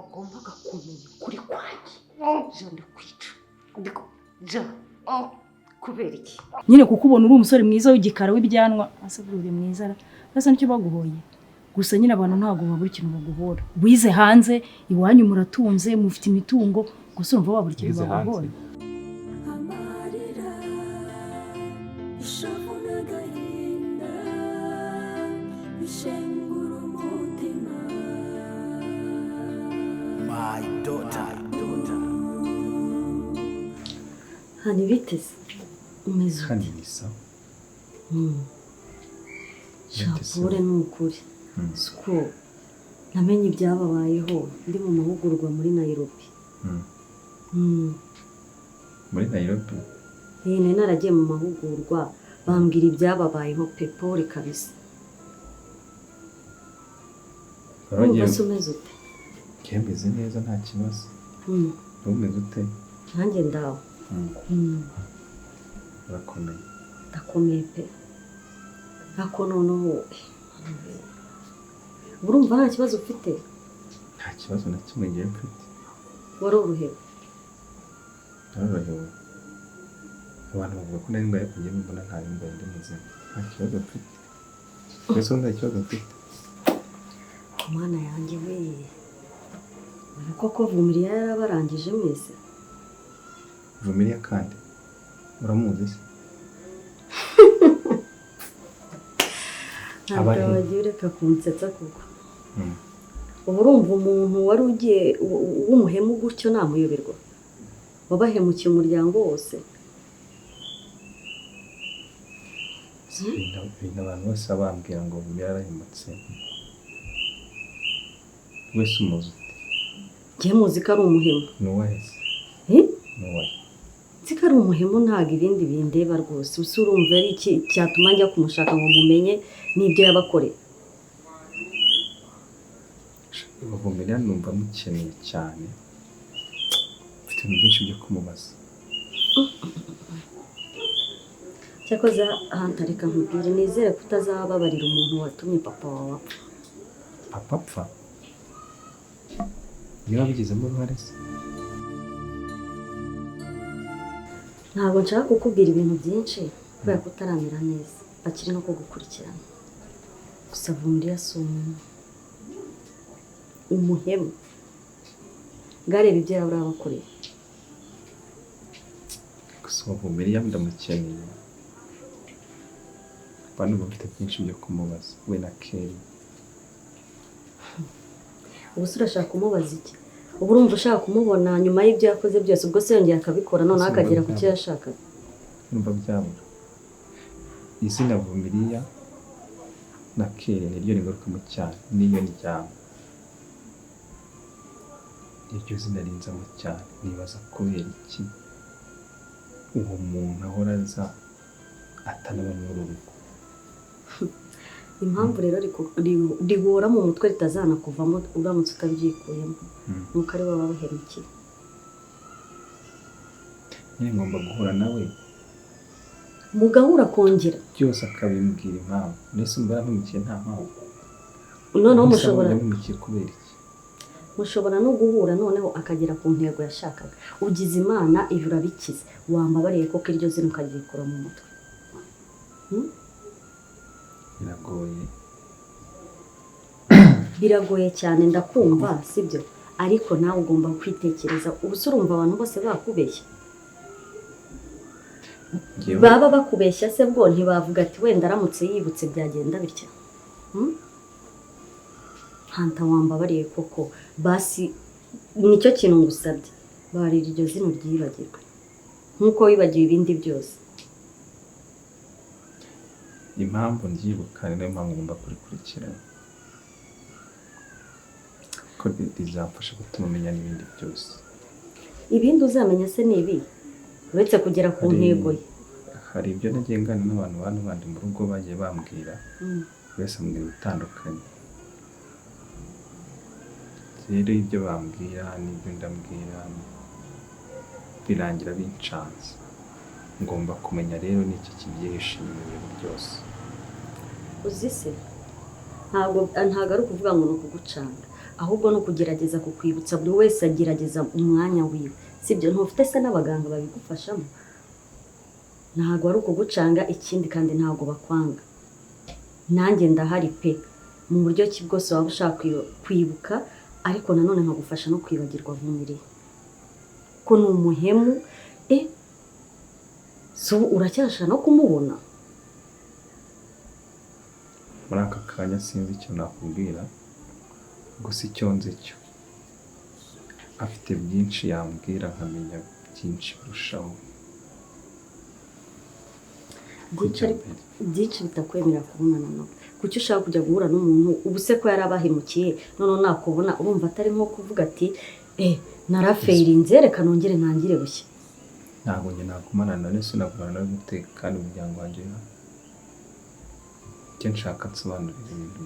Wagombaga kumenya ukuri kwanjye. Jean, ndakwica. Jean, kubera iki? Nyine kuko ubona uri umusore mwiza w'igikara w'ibyanwa, asa uri mwiza, asa nicyo baguhoye. Gusa nyine abantu ntabwo babura ikintu baguhora. Wize hanze, iwanyu muratunze, mufite imitungo, gusa urumva wabura ikintu Wize hanze? baguhora? Amarira, ishavu n'agahinda bishengura umutima. My daughter. Hani, biteze, umeze ute? Kandi ni sawa. Biteze. Shapure, ni ukuri siko namenye ibyababayeho ndi mu mahugurwa muri Nairobi. Muri Nairobi? Iyi nari naragiye mu mahugurwa, bambwira ibyababayeho pe. Pole kabisa. Wari wagiye? Urumva se umeze ute? Njye meze neza, nta kibazo. Wowe umeze ute? Nanjye ndaho. Urakomeye? Ndakomeye pe. Ariko noneho urumva nta kibazo ufite? Nta kibazo na kimwe ngiye mfite. Warorohewe? Narorohewe. Abantu bavuga ko nari ndwaye, ariko njyewe mbona nta ndwaye, ndi muzima, nta kibazo mfite. Mbese ubu nta kibazo mfite? Mwana yanjye we, ubu koko Vumiriya yarabarangije mwese? Vumilia kandi uramuzi se? Ntabwo Abahe? wagiye ureka kunsetsa kuko ubu urumva umuntu wari ugiye w'umuhemu gutyo namuyoberwa, wabahemukiye umuryango wose? Si ibintu abantu bose baba bambwira ngo Vumilia yarahemutse. Wese umuzi ute? Njye muzi ko ari umuhemu. Ni uwahe se? Eh? Ni uwahe? Nzi ko ari umuhemu, ntabwo ibindi bindeba rwose. Usa urumva ari iki cyatuma njya kumushaka ngo mumenye n'ibyo yabakoreye? Vumilia numva mukeneye cyane, mfite ibintu byinshi byo kumubaza. Cyakoze ahantu, reka nkubwire, nizere ko utazababarira umuntu watumye papa wawe apfa. Papa apfa? Niba wabigizemo uruhare se? Ntabwo nshaka kukubwira ibintu byinshi kubera ko utaramera neza, bakiri no kugukurikirana. Gusa Vumiriya si umuntu umuhemu, ngareba ibyo yaba urabakoreye. Gusa uwo Vumilia ndamukeneye, mba numva mfite byinshi byo kumubaza, we na Kelly. Ubu se urashaka kumubaza iki? Ubu urumva ushaka kumubona nyuma y'ibyo yakoze byose? Ubwo se yongera akabikora noneho akagera ku cyo yashakaga? Numva byabura. Izina Vumilia na Kelly niryo rigarukamo cyane n'iyo ndyama, iryo zina rinzamo cyane. Nibaza kubera iki uwo muntu ahora aza atanaba muri uru rugo. Impamvu rero rigora mu mutwe ritazanakuvamo uramutse utabyikuyemo, nuko ari bo babahemukiye. Nyine ngomba guhura nawe. Mugahura akongera Byose akabimbwira impamvu. Mbese umva yarampemukiye nta mpamvu? Noneho Mbese mushobora yarampemukiye kubera iki? Mushobora no guhura noneho akagera ku ntego yashakaga. Ugize Imana ibi urabikize. Wambabariye koko iryo zina ukaryikura mu mutwe? Biragoye. Biragoye cyane, ndakumva, sibyo? Ariko nawe ugomba kwitekereza. Ubu se urumva abantu bose bakubeshya? Njyewe Baba bakubeshya se bwo ntibavuga ati wenda aramutse yibutse byagenda bitya? Hanta, wambabariye koko? Basi nicyo kintu ngusabye, barira iryo zina uryibagirwe nk'uko wibagiwe ibindi byose. Impamvu ndyibuka ni nayo mpamvu ngomba kurikurikirana, ko rizamfasha gutuma umenya n'ibindi byose. Ibindi uzamenya se ni ibi, uretse kugera ku ntego ye? Hari ibyo nagiye nganira n'abantu bantu bandi mu rugo bagiye bambwira, buri wese ambwira ibitandukanye. Rero ibyo bambwira n'ibyo ndambwira birangira bincanze. Ngomba kumenya rero n'iki kibyihishe inyuma y'ibintu byose. Uzi se, Ntabwo ari ukuvuga ngo ni ukugucanga, ahubwo ni ukugerageza kukwibutsa. Buri wese agerageza umwanya wiwe, sibyo? Ntufite se n'abaganga babigufashamo? Ntabwo ari ukugucanga. Ikindi kandi ntabwo bakwanga, nanjye ndahari pe, mu buryo ki bwose waba ushaka kwibuka, ariko nanone nkagufasha no kwibagirwa Vumiriya ko ni umuhemu. So uracyashaka no kumubona? Muri aka kanya sinzi icyo nakubwira, gusa icyo nzi cyo afite byinshi yambwira nkamenya byinshi birushaho. Byinshi bitakwemerera kubonana nawe. Kuki ushaka kujya guhura n'umuntu ubu se ko yarabahemukiye, noneho nakubona urumva atari nko kuvuga ati narafeirinze, reka nongere ntangire bushya. Ntabwo njye nagumana nawe, sinagumana nawe gute kandi umuryango wanjye uri hano. Icyo nshaka nsobanurira ibintu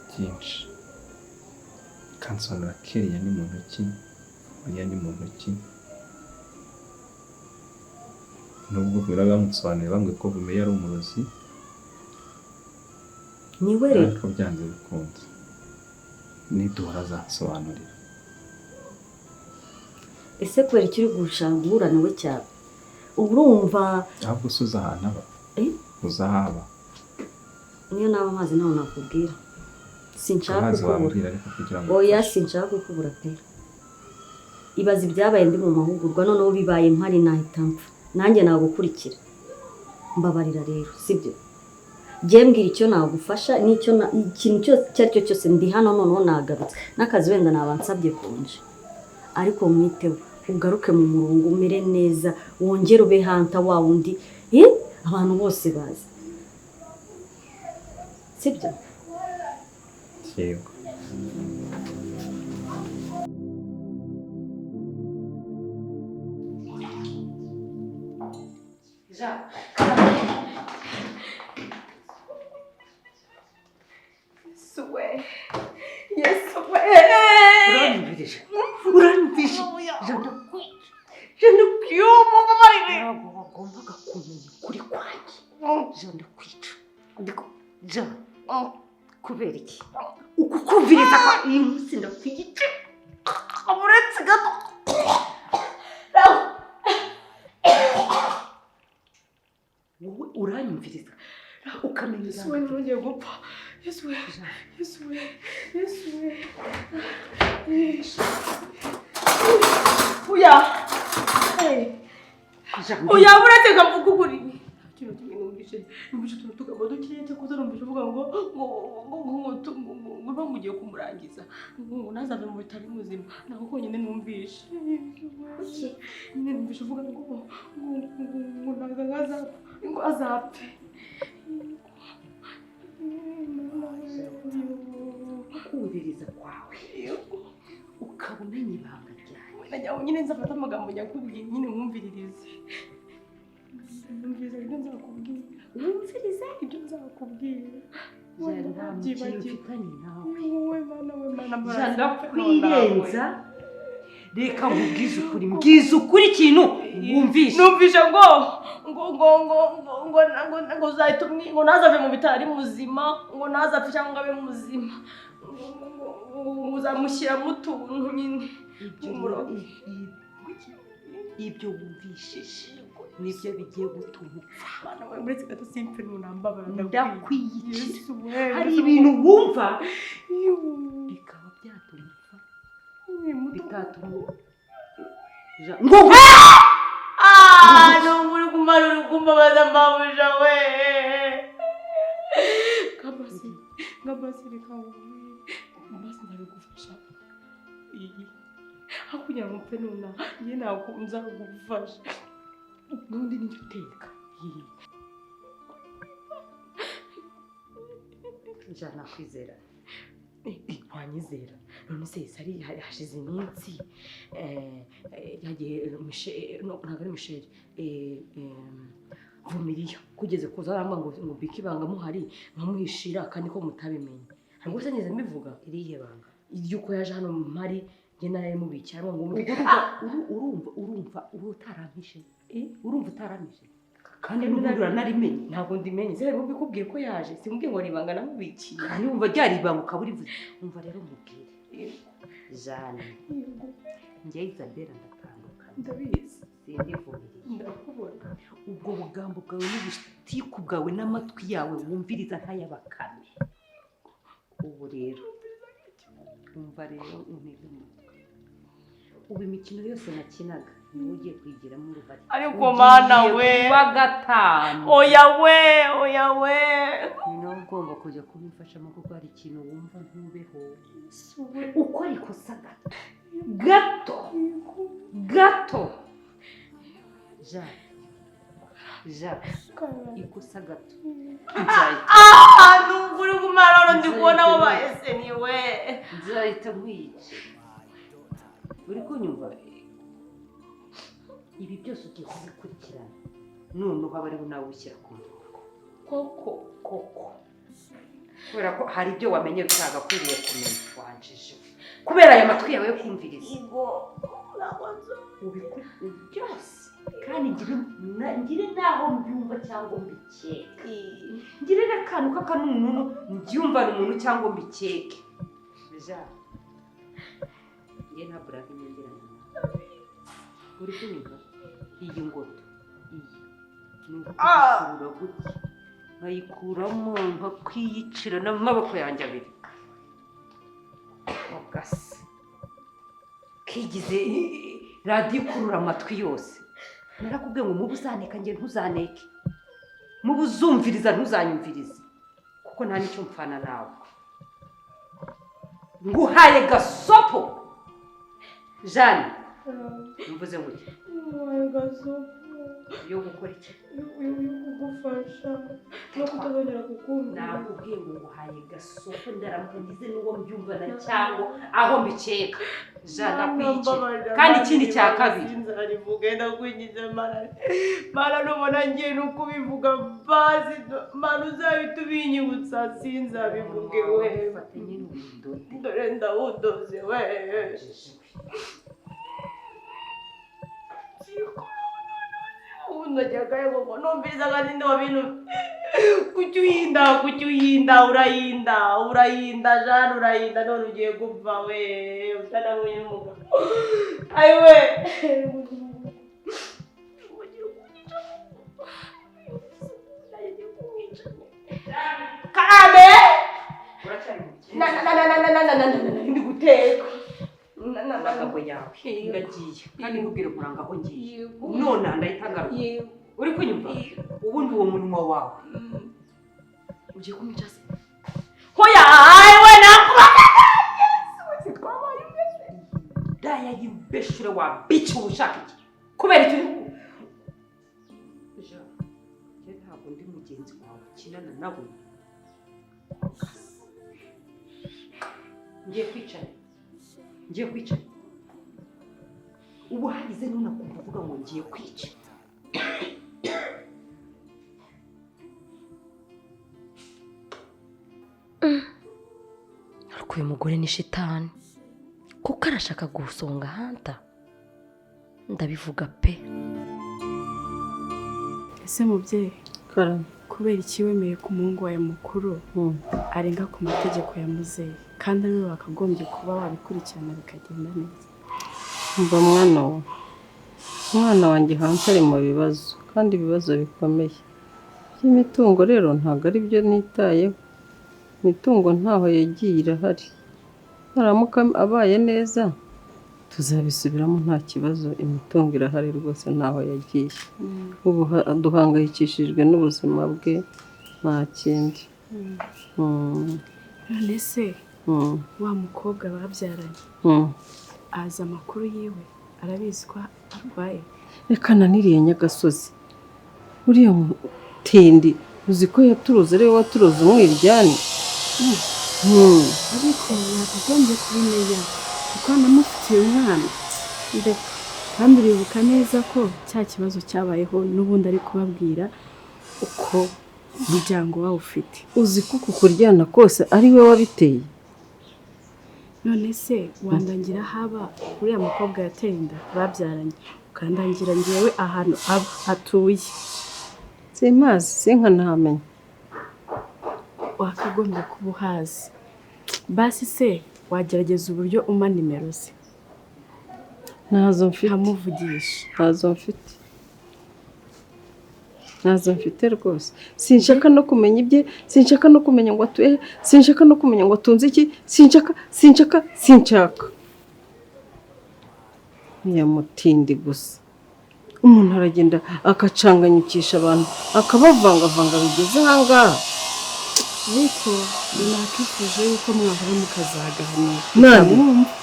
byinshi, kansobanura Keriya ni muntu ki, Mariya ni muntu ki. Nubwo bamusobanuriye bambwiye ko Vumilia ari umurozi, niwe rero ariko byanze bikunze niduhora azansobanurira. Ese kubera icyo uri gushaka guhura nawe cyane urumva? Ahubwo se uzi ahantu aba? Uzi aho aba? Niyo naba amazi ntawe nakubwira. Sinshaka kukubura. Oya, sinshaka kukubura pe. Ibaze ibyabaye ndi mu mahugurwa, noneho bibaye mpari nahita mpfa, nanjye nagukurikira. Mbabarira rero, sibyo? Jye mbwira icyo nagufasha n'icyo ikintu cyose icyo ari cyo cyose, ndi hano noneho nagarutse n'akazi, wenda naba nsabye konje, ariko mwiteho ugaruke mu murongo, umere neza, wongere ube hanta wa wundi abantu bose bazi, sibyo? Yego. Uranyumvise? Ntabwo wagombaga kumenya ukuri kwanjye. Ndakwica. Kubera iki? Ukukumviriza kwa uyu munsi ndakwica. Uretse gato. Wowe uranyumviriza ukamenya. Yesu we, nongeye gupfa. Yesu we, Yesu we, Yesu we. Oya. Oya, uretse nkavuga ukuri. Ikintu kimwe numvise, numvise utuntu tugambo dukeya, cyakoze numvise uvuga ngo ngo ngo ngo ngo mugiye kumurangiza, ngo ntazave mu bitaro muzima. Nako konyine numvise. Nyine numvise uvuga ngo ngo ngo ngo ngo azapfe. Kumviriza kwawe ukaba umenya ibanga ryawe. Nyine nzafata amagambo nyakubwiye, nyine nkumviririze. Numviriza ibyo nzakubwira. Wumviriza ibyo nzakubwira. Nta mukino mfitanye nawe. Wowe mana we mana, ndakwirenza. Reka nkubwize ukuri, mbwize ukuri ikintu wumvishe. Numvishe ngo ngo ngo ngo ngo ngo ngo uzahita ngo ntazave mu bitaro ari muzima, ngo ntazapfe cyangwa ngo abe muzima, ngo uzamushyiramo utuntu nyine. Ibyo wumvishije nibyo bigiye gutuma upfa. Uretse gato simpfe nunambabara, ndakwiyicira. Hari ibintu wumva bikaba byatuma upfa, bitatuma ngo uri kumara uri kumbabaza mbabuja we. Kabasi ngabasi reka mbasi ndabigufasha. Aho kugira ngo mpfe nuna njye ntabwo nzagufasha, n'undi nicyo uteka. Njana kwizera. Wanyizera none se sari hashize iminsi yagiye ntabwo ari Michel Vumiriya kugeze kuza arambwira ngo ngo bike ibanga muhari nkamuhishira kandi ko mutabimenye. Ntabwo se nigeze mbivuga irihe banga iry'uko yaje hano mpari njye nararimubikira ngo urumva urumva uba utarampishe, urumva utarampishe. Kandi n'ubundi uranarimenye. Ntabwo ndimenye. Se rero mbikubwiye ko yaje, simbwiye ngo ni ibanga namubikiye. Kandi wumva ryari ibanga ukaba urivuze. Umva rero mubwire Jane, njye Isabella ndatandukana. Ndabizi. Sindivumiriye. Ndakubona. Ubwo bugambo bwawe n'ubutiku bwawe n'amatwi yawe wumviriza nk'ay'abakame. Ubu rero umva rero untege amatwi. Ubu imikino yose nakinaga niwe ugiye kuyigiramo uruhare. Ariko Mana Ugiye we. kuba gatanu. Oya we, oya we. Ni nawe ugomba kujya kubimfashamo kuko hari ikintu wumva ntubeho. Ukora ikosa gato gato gato, Jean, Jean, ikosa gato nzahita Ah, nukuri kumara ndi kubona wabaye se ni we. nzahita nkwica. Uri kunyumva? Ibi byose ugiye kubikurikirana, noneho aba ariwe nawe ushyira ku murongo. Koko. Koko, kubera ko hari ibyo wamenye utagakwiriye kumenya, wanjije kubera aya matwi yawe yo kumviriza. Igo. Ntabwo nzo. Ubikore byose kandi ngire n'aho mbyumva cyangwa mbikeke, ngire n'akantu k'akanununu mbyumvane umuntu cyangwa mbikeke. Ja, njye nta burake nyegeranye nawe. Uri kunyumva? Iyi ngoto iyi ni ukuyikurura gutya, nkayikuramo nkakwiyicira n'amaboko yanjye abiri. Ogasi kigize radiyo ikurura amatwi yose. Narakubwiye ngo mube uzaneka njye ntuzaneke, mube uzumviriza ntuzanyumvirize, kuko nta n'icyo mpfana nawe. Nguhaye gasopo Jeanne, mvuze ngo iki? Wabaye gasopo. Yo gukora iki? Yo kugufasha no kutazongera kukumva. Nakubwiye ngo nguhaye gasopo, ndaramuka ngize n'uwo mbyumvana cyangwa aho mbikeka, Jeanne, akwiyicira. Kandi ikindi cya kabiri, Sinzarivuge, ndakwingize Mana. Mana, nubona ngiye no kubivuga basi, Mana uzahita ubinyibutsa, sinzabivuge we. Fata nyine ubudode. Dore ndawudoze we. Ubu ngo numvirizaga ninde wabintu. Kuki uhinda, kuki uhinda, urahinda, urahinda Jeanne, urahinda none ugiye gupfa we, utanabonye umugabo. Ayiwe. Karame! Uracyari mu bukene. Na na na na na na na na na na, ndi guteka. Na na na. Amagambo yawe ndagiye, kandi ntubwire kuranga aho ngiye none ndahita ngaruka. Uri kunyumva? Ubundi uwo munwa wawe Ugiye kumwica se? Hoya, ayiwe nakubaga. Yesu, twabaye umwe. Daya y'imbeshure wa bici, uba ushaka iki? Kubera icyo Jean, njye ntabwo ndi mugenzi wawe ukinana nawe. Ngiye kwicara, ngiye kwicara. Ubu hagize nunakumva uvuga ngo ngiye kwica. Ariko uyu mugore ni shitani kuko arashaka gusonga Hanta, ndabivuga pe. Ese mubyeyi, Karame. kubera iki wemeye ko umuhungu wawe mukuru arenga ku mategeko ya muzehe, kandi ariwe wakagombye kuba wabikurikirana bikagenda neza? Umva mwana we, umwana wanjye hanze ari mu bibazo kandi ibibazo bikomeye by'imitungo. Rero ntabwo ari byo nitayeho, imitungo ntaho yagiye irahari. Naramuka abaye neza tuzabisubiramo nta kibazo, imitungo irahari rwose ntaho yagiye. Ubu duhangayikishijwe n'ubuzima bwe nta kindi. None se wa mukobwa babyaranye azi amakuru yiwe, arabizi ko arwaye? Reka naniriye nyagasozi, uriya mutindi uzi ko yaturuze, ariwe waturuze umwiryane. Ariko yakagombye kubimenya kuko anamufitiye umwana. Ndeka, kandi uribuka neza ko cya kibazo cyabayeho n'ubundi ari kubabwira uko umuryango wawe ufite. Uzi ko uku kuryana kose ari we wabiteye. None se wandangira haba uriya mukobwa yateye inda babyaranye, ukandangira ngewe ahantu aba atuye? Simpazi, sinkanahamenya. Wakagombye kuba uhazi. Basi se wagerageza uburyo umpa nimero ze? Ntazo mfite. Nkamuvugisha. Ntazo mfite, ntazo mfite rwose. Sinshaka no kumenya ibye, sinshaka no kumenya ngo atuye he, sinshaka no kumenya ngo atunze iki, sinshaka, sinshaka, sinshaka. Mutindi gusa, umuntu aragenda akacanganyukisha abantu, akabavangavanga, bigeze ahangaha. Ariko nakifuje yuko mwahora mukazaganira. Nande?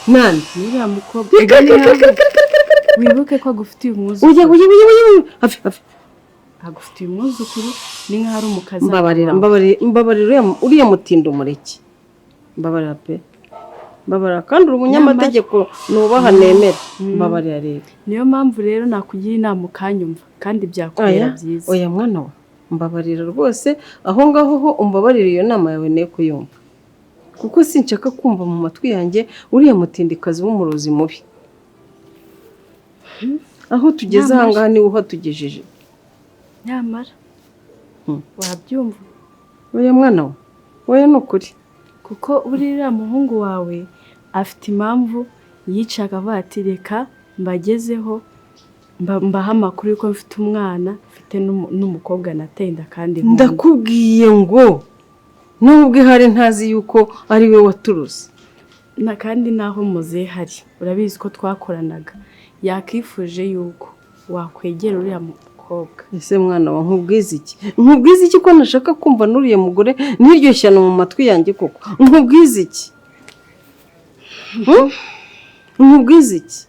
Nande? N'uriya mukobwa. Reka, reka, reka, reka, reka, reka, reka. Wibuke ko agufitiye umwuzukuru. Ujya, ujya, ujya, ujya, hafi, hafi. Agufitiye umwuzukuru, ni nk'aho ari umukazana. Mbabarira, mbabarira, mbabarira, uriya mutindo umureke. Mbabarira pe, mbabarira, kandi uri umunyamategeko nubaha, nemera. Mbabarira rero. Niyo mpamvu rero nakugira inama ukanyumva, kandi byakubera byiza. Oya mwana wa, mbabarira rwose, aho ngaho ho umbabarira, iyo nama yawe ne kuyumva, kuko sinshaka kumva mu matwi yanjye uriya mutindikazi w'umurozi mubi. Aho tugeze aha ngaha niwe uhatugejeje. Nyamara wabyumva. Oya mwana we, oya, ni ukuri. Kuko buriya muhungu wawe afite impamvu yicaga avuga ati reka mbagezeho, mbaha amakuru yuko mfite umwana, mfite n'umukobwa nateye inda kandi nkunda. Ndakubwiye ngo nubwo ihari ntazi yuko ari we waturuze. Na kandi naho muzehe hari, urabizi ko twakoranaga, yakifuje yuko wakwegera uriya mukobwa. Ese mwana wa, nkubwize iki? Nkubwize iki ko ntashaka kumva n'uriya mugore n'iryo shyano mu matwi yanjye koko? Nkubwize iki? Nkubwize iki?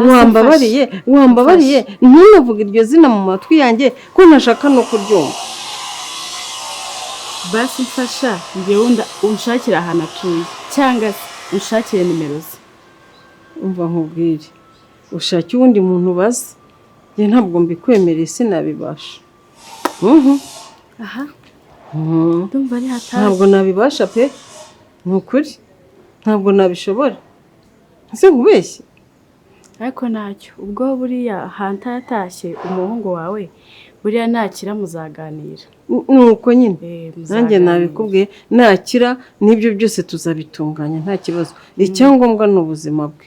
Wambabariye, wambabariye, ntunavuge iryo zina mu matwi yanjye ko ntashaka no kuryumva. Basi mfasha, njyewe unshakire ahantu atuye, cyangwa se unshakire nimero ze. Umva nkubwire, ushake uwundi muntu ubaza, njye ntabwo mbikwemereye, sinabibasha. Aha, ndumva ari hatari. Ntabwo nabibasha pe, ni ukuri, ntabwo nabishobora. Ese nkubeshye? Ariko ntacyo, ubwo buriya Hanta yatashye, umuhungu wawe buriya nakira muzaganira. Nuko nyine nanjye nabikubwiye, nakira n'ibyo byose tuzabitunganya, nta kibazo. Icyangombwa ni ubuzima bwe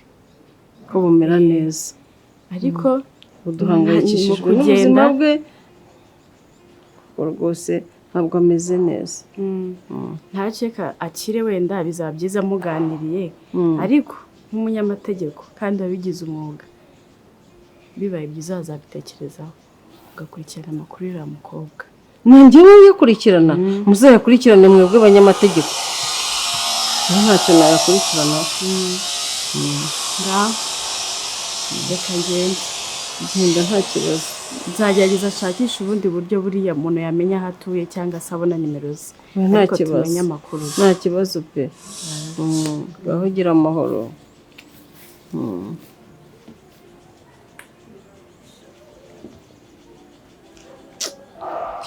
ko bumera neza. Ariko uduhangayikishijwe n'ubuzima bwe rwose, ntabwo ameze neza. Ntakeka akire, wenda bizaba byiza muganiriye, ariko nk'umunyamategeko kandi wabigize umwuga, bibaye byiza wazabitekerezaho ugakurikirana amakuru y'uriya mukobwa. Nanjye uyakurikirana, muzayakurikirane mwebwe abanyamategeko, ntacyo nayakurikirana. Ngaho reka ngende. Genda, nta kibazo. Nzagerageza ashakishe ubundi buryo buriya muntu yamenya aho atuye, cyangwa se abona nimero ze. Nta kibazo, tumenye amakuru. Nta kibazo pe, ngaho ugira amahoro.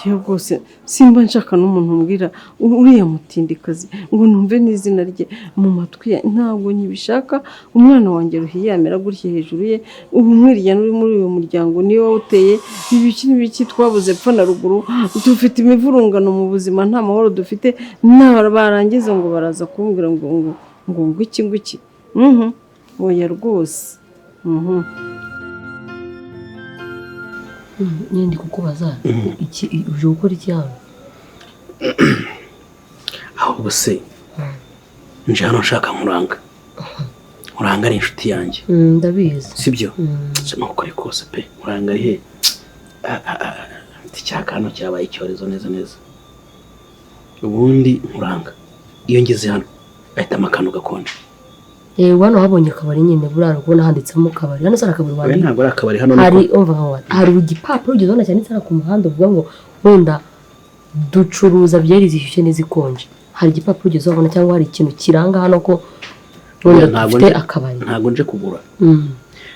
Rwose simba nshaka n'umuntu umbwira uriya mutindikazi ngo numve n'izina rye mu matwi ye, ntabwo nkibishaka. Umwana wanjye ruhiyamera gutya hejuru ye, ubu umwiryane uri muri uyu muryango niwe wawuteye, ibiki n'ibiki, twabuze epfo na ruguru, dufite imivurungano mu buzima, nta mahoro dufite. Barangiza ngo baraza kumbwira ngo ngo ngo ngo iki ngo iki. Oya rwose. Nyine ndi kukubaza iki, uje gukora iki hano? Ahubwo se nje hano nshaka Nkuranga. Nkuranga ari inshuti yanjye. Ndabizi. Sibyo? Nukuri kose pe, Nkuranga ari he? Icyakano cyabaye icyorezo neza neza. Ubundi Nkuranga iyo ngeze hano ahitamo akantu gakonje. Hano habonye akabari nyine, burara kubona handitsemo kabari. Hano sara akabari wandi. Ntabwo ari akabari hano. Hari umva hari igipapuro ugeze ubona cyanditse ku muhanda uvuga ngo wenda ducuruza byeri zishyushye n'izikonje. Hari igipapuro ugeze ubona cyangwa hari ikintu kiranga hano ko wenda dufite akabari? Ntabwo nje kugura.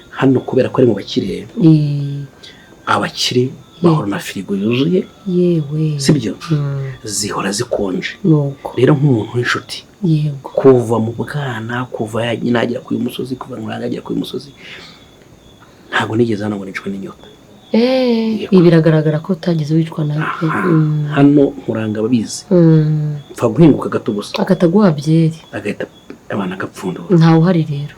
Hano kubera ko ari mu bakire. Abakire bahora na firigo yuzuye. Yewe. Sibyo? Zihora zikonje. Nuko. Rero nk'umuntu w'inshuti. Yego. Kuva mu bwana, kuva nagera ku musozi, kuva Nkuranga agera ku musozi, ntabwo nigeze hano ngo nicwe n'inyota. Ibi biragaragara ko utagize wicwa nawe pe. Hano Nkuranga ababizi, mpfa guhinguka gato gusa akataguha byeri, agahita abana agapfundura. Ntawe uhari rero.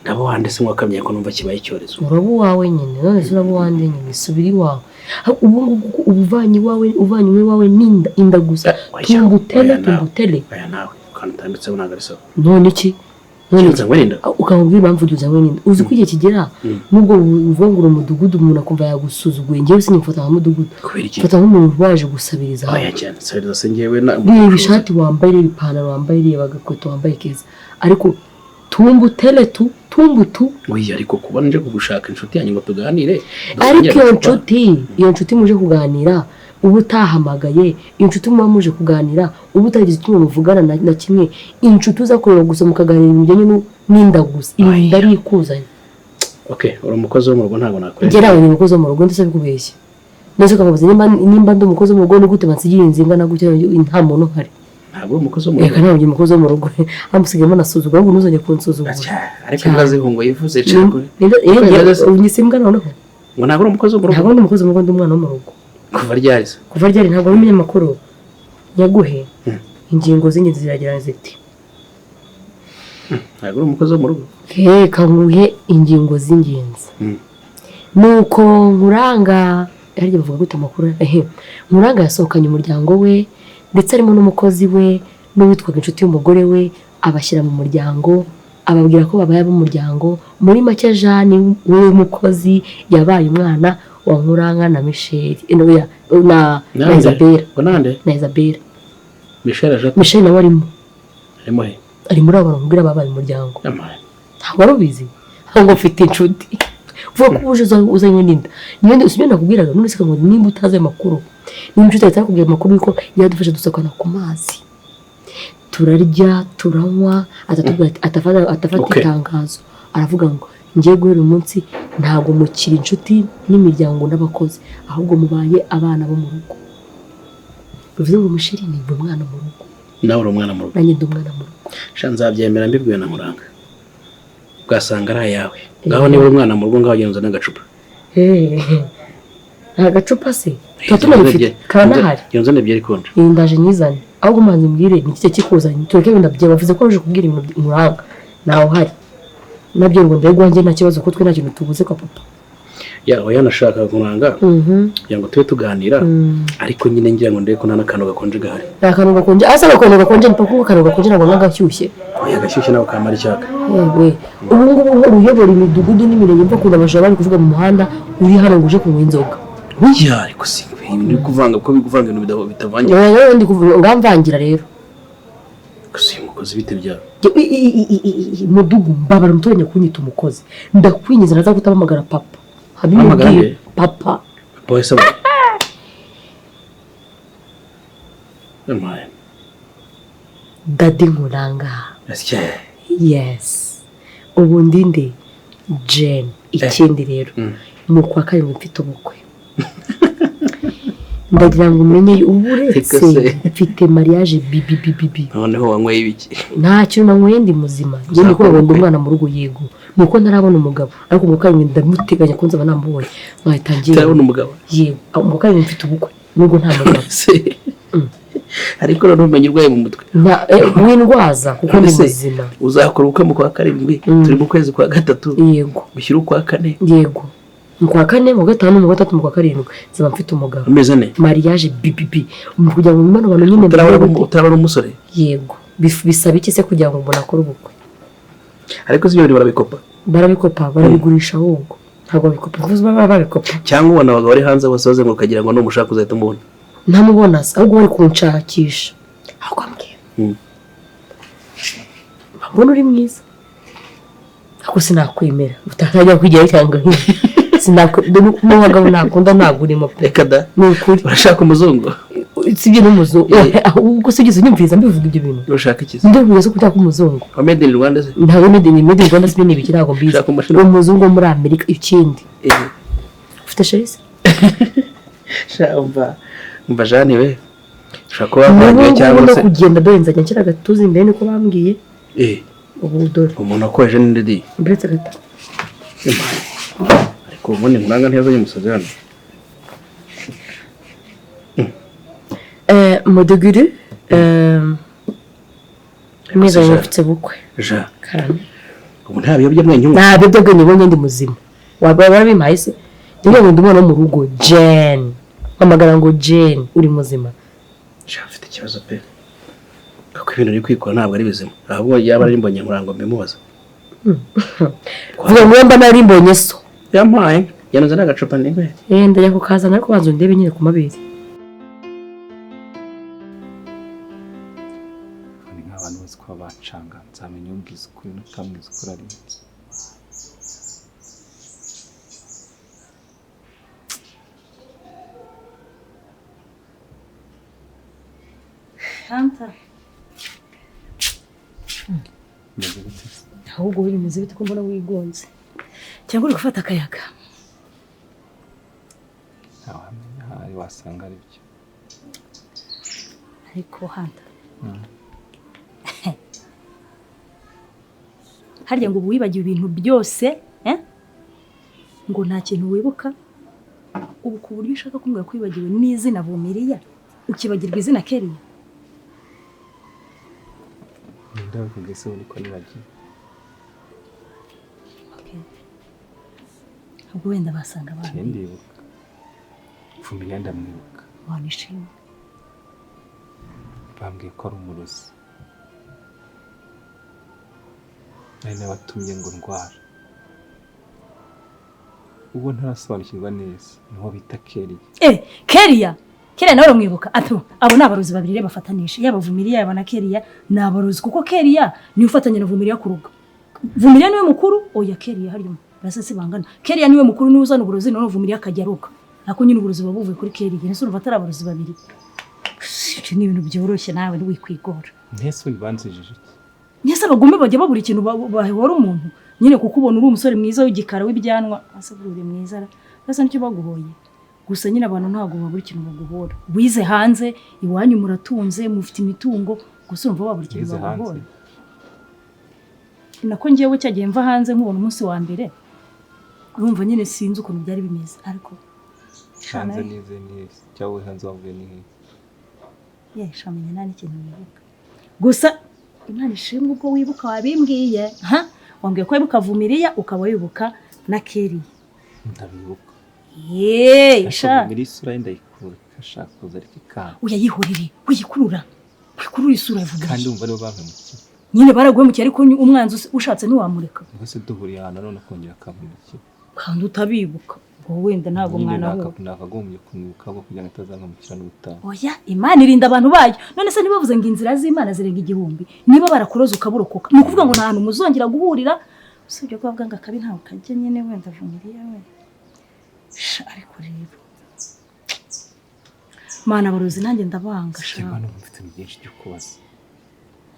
Ndabo wande se mwakamye ko numva kibaye icyorezo. Uraba uwawe nyine, none se uraba uwande nyine, subira iwawe. Ubu ngubu ubuvanye iwawe, uvanye iwawe n'inda, inda gusa. Tungutele tungutele. Aya nawe kandi utambitseho ntabwo ari sawa. None iki? None nzanywe n'inda? Ukamubwira impamvu uzanywe n'inda. Uzi ko igihe kigera nubwo uvuga ngo uri umudugudu umuntu akumva yagusuzuguye, njyewe sinimfata nka mudugudu. Kubera iki? Mfata nk'umuntu waje gusabiriza. Oya cyane, sabiriza se njyewe na reba ishati wambaye, reba ipantaro wambaye, reba agakweto wambaye keza. Ariko tumbutele tu tumbutu. Oya ariko kuba nje kugushaka inshuti yanjye ngo tuganire. Ariko iyo nshuti muje kuganira uba utahamagaye, inshuti muba muje kuganira uba utagize icyo muvugana na kimwe, inshuti uza kureba gusa mukaganira ibintu bijyanye n'inda gusa, inda ari ikuzanye. Okay, uri umukozi wo mu rugo ntabwo nakwemera. Njye nawe ni umukozi wo mu rugo ndetse bikubeshye. Ndetse ukamubaza nimba ndi umukozi wo mu rugo ni gute bansigiye inzu ingana gutya nta muntu uhari. Ntabwo uri umukozi wo mu rugo. Reka ntabwo ndi umukozi wo mu rugo. Amusigayemo anasuzugura, ahubwo ntuzongere kunsuzugura. Ariko imbwa zihungo yivuze cakure. Unyise imbwa noneho. Ngo ntabwo uri umukozi wo mu rugo. Ntabwo ndi umukozi wo mu rugo, ndi umwana wo mu rugo. Kuva ryari se? Kuva ryari ntabwo ari umunyamakuru. Nyaguhe ingingo z'ingenzi ziragira ziti. Ntabwo uri umukozi wo mu rugo. Reka nkuhe ingingo z'ingenzi. Nuko Nkuranga harya bavuga gute amakuru? Nkuranga yasohokanye umuryango we ndetse harimo n'umukozi we n'uwitwaga inshuti y'umugore we, abashyira mu muryango, ababwira ko babaye ab'umuryango. Muri make Jeanne we mukozi yabaye umwana wa Nkuranga na Michel, na Isabella. Na Isabella. Michel nawe arimo. Arimo he? Ari muri abo bamubwira babaye umuryango. Ntabwo wari ubizi? Ahubwo mfite inshuti. Vuga ko uje uzanywe n'inda. Niyo usibye nakubwiraga none se ngo nimba utazi amakuru. Nimba inshuti yawe itakubwira amakuru yuko yadufashe dusakana ku mazi. Turarya, turanywa, atafata itangazo. Aravuga ngo ngiye guhera umunsi ntabwo mukiri inshuti n'imiryango n'abakozi, ahubwo mubaye abana bo mu rugo. Bivuze ngo Michel ni umwana mu rugo. Nawe uri umwana mu rugo. Nanjye ndi umwana mu rugo. Sha nzabyemera mbibwiwe na Nkuranga. Ugasanga ari ayawe. Ngaho niba uri umwana mu rugo ngaho genza n'agacupa. Agacupa se? Tuba tunabifite karanahari. Genza n'ebyiri konje. Ndaje nyizane. Ahubwo manzi mbwire ni iki kikuzanye. Tureke ibintu byawe bavuze ko waje kubwira ibintu Nkuranga. Nawe uhari. Nabyo ngo ndego wanjye nta kibazo ko twe nta kintu tubuze kwa papa. Ya oya nashaka Nkuranga. Kugira ngo tube tuganira ariko nyine ngira ngo ndebe ko nta n'akantu gakonje gahari. Nta kantu gakonje. Asa gakonje gakonje mpaka kuko akantu gakonje ntabwo nagashyushye. Oya gashyushye nawe kamara icyaka. Yewe ubu ngubu uyobora imidugudu n'imirenge mva kunda abajura bari kuvuga mu muhanda uri hano ngo uje kunywa inzoga. Oya ariko si ibintu kuvanga ko biguvanga ibintu bitavangira. Oya ndi kuvuga ngamvangira rero. Gusa umukozi bite bya mudugu mbabara mutoranya kunyita umukozi. Ndakwinyiza naza kutabamagara papa. Habimubwiye papa. Papa wese aba. Daddy Nkuranga. Yes. Ubu ndinde Jane ikindi rero mu kwa karindwi mfite ubukwe. Ndagira ngo umenye uburetse mfite mariage bibi bibi bibi. Noneho wanyweye ibiki? Nta kintu nanyweye ndi muzima. Njye ndi kubona ngo umwana mu rugo yego. Nuko ntarabona umugabo ariko mu karindwi ndamuteganya ko nzaba namubonye. Mwatangiye. Utarabona umugabo? Yego, mu karindwi mfite ubukwe nubwo nta mugabo. Ariko none umenye urwaye mu mutwe. Windwaza kuko ndi muzima. Uzakora ubukwe mu kwa karindwi, turi mu kwezi kwa gatatu. Yego. Gushyira ukwa kane. Yego. Mu kwa kane, mu gatanu, mu gatatu, mu kwa karindwi nzaba mfite umugabo. Ameze ne? Mariage BBB. Kugira ngo imana abantu nyine utarabona umusore. Yego. Bisaba iki se kugira ngo umuntu akore ubukwe? Ariko si ibyo barabikopa. Barabikopa, barabigurisha ahubwo. Ntabwo babikopa, kuko baba babikopa. Cyangwa ubona abagabo bari hanze bose bazenguruka ukagira ngo numushaka uzahita umubona. Ntamubona se, ahubwo bari kunshakisha. Ahubwo ambwira. Mbona uri mwiza. Ariko sinakwemera. Utatajya kwigira cyangwa n'abagabo nakunda ntabwo urimo pe. Reka da. Ni ukuri. Urashaka umuzungu? Sibyo n'umuzungu. Ahubwo sibyo unyumviriza mbivuga ibyo bintu. Urashaka iki se? Ndavuga se kutaka umuzungu. Wa Made in Rwanda se? Ntabwo Made in Rwanda se ni ibiki ntabwo mbizi. Umuzungu wo muri Amerika ikindi. Ufite chérie? Sha umva. Umva Jeanne we. Ushaka kuba wavangiwe cyangwa se kugenda dore nzajya nshyira agatuza imbere niko bambwiye. Ubu dore. Umuntu akoje n'indi. Mbese gato. Ko ubundi nkuranga ntiyazanye umusazi hano. Mudugudu mwiza mfite bukwe. Ja. Karame. Ubu nta biyobyabwenge unywa? Nta biyobyabwenge ubonye ndi muzima. Waba warabimpaye se? Niba ngo ndi umwana wo mu rugo Jane. Mpamagara ngo Jane uri muzima. Ja, mfite ikibazo pe. Kuko ibintu uri kwikora ntabwo ari bizima. Ahubwo yaba ari mbonye nkurango mbimubaza. Vuga ngo mba nari mbonye so. Yampaye. Yanoze n'agacupa ningwe. Ndajya kukazana ariko banza undebe nyine ku mabere. Ni nk'abantu bose ko bacanga nzamenya umbwiza ukuri n'utambwiza ukuri ari nde. Hunter. Bimeze bite se? Ahubwo wowe bimeze bite ko mbona wigonze? Cyangwa uri gufata akayaga? Ntawamenya ahari wasanga ari byo. Ariko Hunter. Harya ngo ubu wibagiwe ibintu byose, eh? Ngo nta kintu wibuka? Ubu ku buryo ushaka kumbwira ko wibagiwe n'izina Vumiriya, ukibagirwa izina Keriya? Ninde wabikubwiye se ubundi ko nibagiwe? Okay. Ubwo wenda basanga abana. Njye ndibuka. Vumiriya ndamwibuka. Wanishimye. Bambwiye ko ari umurozi. Nari nabatumye ngo ndwara. Uwo ntarasobanukirwa neza niwo bita Keriya. Keriya! Keriya nawe uramwibuka? Ato, abo ni abarozi babiri rero bafatanije. Yaba Vumiriya yaba na Keriya ni abarozi kuko Keriya niwe ufatanya na Vumiriya kuruga. Vumiriya niwe mukuru, oya Keriya harimo. Barasa si bangana. Keriya niwe mukuru niwe uzana uburozi none Vumiriya akajya aruka. Nako nyine uburozi buba buvuye kuri Keriya. Ese urumva atari abarozi babiri? Ibyo ni ibintu byoroshye nawe ntiwikwigora. Ntese ubibanzijije iki? Ntese abagome bajya babura ikintu bahora umuntu. Nyine kuko ubona uri umusore mwiza w'igikara w'ibyanwa, asa uri mwiza, asa nicyo baguhoye. Gusa nyine abantu ntabwo babura ikintu baguhora. Wize hanze, iwanyu muratunze, mufite imitungo, gusa urumva wabura ikintu baguhora. Nako njyewe cyagiye mva hanze nkubona umunsi wa mbere. Urumva nyine sinzi ukuntu byari bimeze ariko hanze nize nize cyangwa hanze wavuye ni hehe? Ye, shamenya nta n'ikintu wibuka. Gusa Imana ishimwe ubwo wibuka wabimbwiye. Ha? Wambwiye ko wibuka Vumiriya ukaba wibuka na Keriya. Ndabibuka. Yeee, sha. Vumiriya isura ye ndayikurura ikashaka kuza ariko ikanga. Oya yihorere, wiyikurura. Wikurura isura ya Vumiriya. Kandi umva aribo bampemukiye. Nyine baraguhemukiye ariko umwanzi ushatse ntiwamureka. Ubwo se duhuriye ahantu none akongera akampemukira. Kandi utabibuka. Ubwo wenda ntabwo mwana we. Nakagombye kumwibuka ahubwo kugira ngo atazampemukira n'ubutaha. Oya, Imana irinda abantu bayo. None se ntibavuze ngo inzira z'Imana zirenga igihumbi? Niba barakuroza ukaburokoka. Ni ukuvuga ngo nta hantu muzongera guhurira. Usibye ko bavuga ngo akabi ntawe kajya nyine wenda Vumiriya we. Sha ariko rero. Mana abarozi nanjye ndabanga sha. Imana mfite byinshi byo kubaza.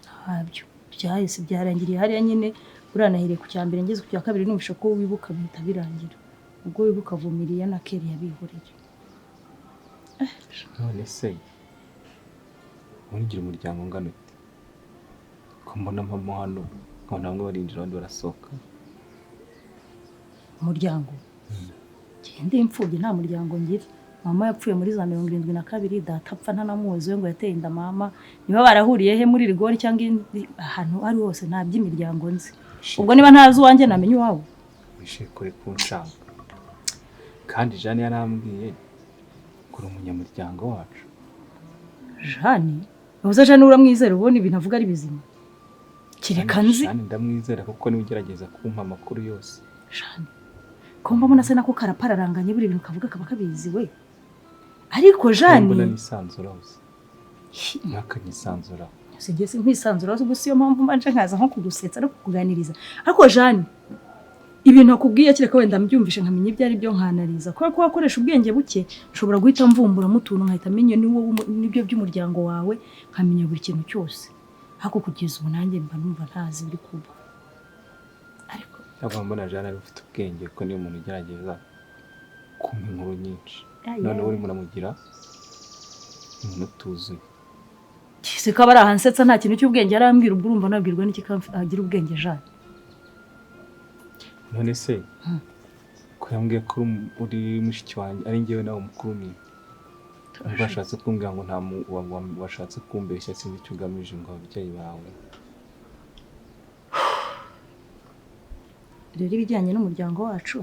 Ntabyo. Byahise byarangiriye hariya nyine uranahiriye ku cya mbere ngeze ku cya kabiri numvisha ko wibuka bihita birangira. Ubwo wibuka Vumiriya na Keriya bihoreye. None se ugira umuryango ungana ute? Ko mbona mpamo hano nkabona bamwe barinjira abandi barasohoka. Umuryango? Ngende imfubyi nta muryango ngira. Mama yapfuye muri za 72, data apfa ntanamuzi we ngo yateye inda mama. Niba barahuriye he muri rigori cyangwa ahantu ari hose nta by'imiryango nzi. Ubwo niba ntazi uwanjye namenye iwabo. Wishe kure kunshanga. Kandi Jeanne yarambwiye kuri umunyamuryango wacu. Jeanne? Ubuze Jeanne uramwizera ubona ibintu avuga ari bizima. Kireka nzi. Jeanne ndamwizera kuko niwe ugerageza kumpa amakuru yose. Jeanne. Ko mbona se nako karapararanganye buri bintu kavuga kaba kabizi we. Ariko Jeanne mbona nisanzura hose. Nakanyisanzura. Sijye sinkwisanzura hose gusa iyo mpamvu mbanje nkaza nko kugusetsa no kukuganiriza. Ariko Jeanne ibintu akubwiye kireka wenda mbyumvishe nkamenya ibyo ari byo nkanariza. Kubera ko wakoresha ubwenge buke nshobora guhita mvumbura mutuntu nkahita menye n'ibyo by'umuryango wawe nkamenya buri kintu cyose. Ariko kugeza ubu nanjye mba numva ntazi biri kuba. Ariko ntabwo mbona Jeanne ari ufite ubwenge kuko niyo umuntu ugerageza kumpa inkuru nyinshi. None uri muramugira umuntu utuzuye. Kise ko abari ahansetsa nta kintu cy'ubwenge arambwira ubwo urumva nabwirwa n'iki agira ubwenge Jeanne. None se Ko yambwiye ko uri mushiki wanjye ari njyewe nawe mukuru ni. Bashatse kumbwira ngo nta washatse kumbeshya, sinzi icyo ugamije ngo ababyeyi bawe. Rero ibijyanye n'umuryango wacu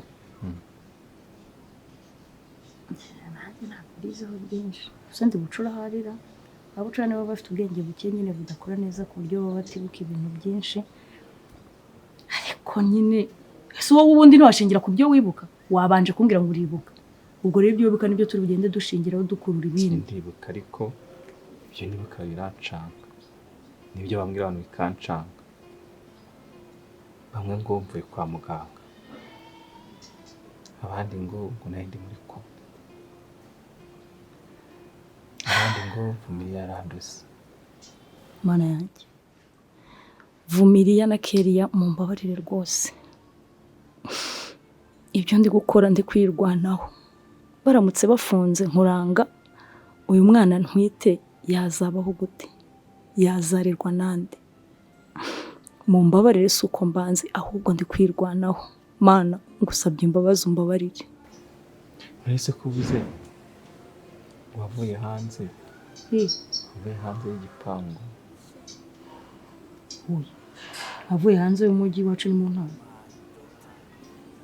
nanjye ntabwo mbiziho byinshi, gusa ndi bucura aharira. Abucura nibo bafite ubwenge buke nyine budakora neza ku buryo baba batibuka ibintu byinshi. Ariko nyine ese wowe ubundi ntiwashingira ku byo wibuka? Wabanje kumbwira ngo uribuka, ubwo rero ibyo wibuka nibyo turi bugende dushingiraho dukurura ibindi. Ndibuka, ariko ibyo nibuka birancanga, nibyo bambwira abantu bikancanga. Bamwe ngo mvuye kwa muganga, abandi ngo nari ndi muri koma, abandi ngo Vumilia yaranduze. Mana yanjye, Vumilia na Keria mumbabarire rwose. Ibyo ndi gukora ndi kwirwanaho. Baramutse bafunze Nkuranga, uyu mwana ntwite yazabaho gute? Yazarirwa nande? Mumbabarire si uko mbanze, ahubwo ndi kwirwanaho. Mana ngusabye imbabazi umbabarire. Uretse ko uvuze wavuye hanze, wavuye hanze y'igipangu. Avuye hanze y'umujyi wacu ni mu ntara.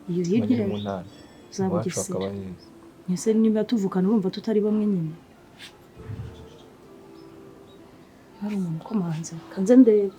Iyo hirya mu ntara za Bugesera. Ese niba tuvukana urumva tutari bamwe nyine? Hari umuntu ukomanze, kanze ndebe.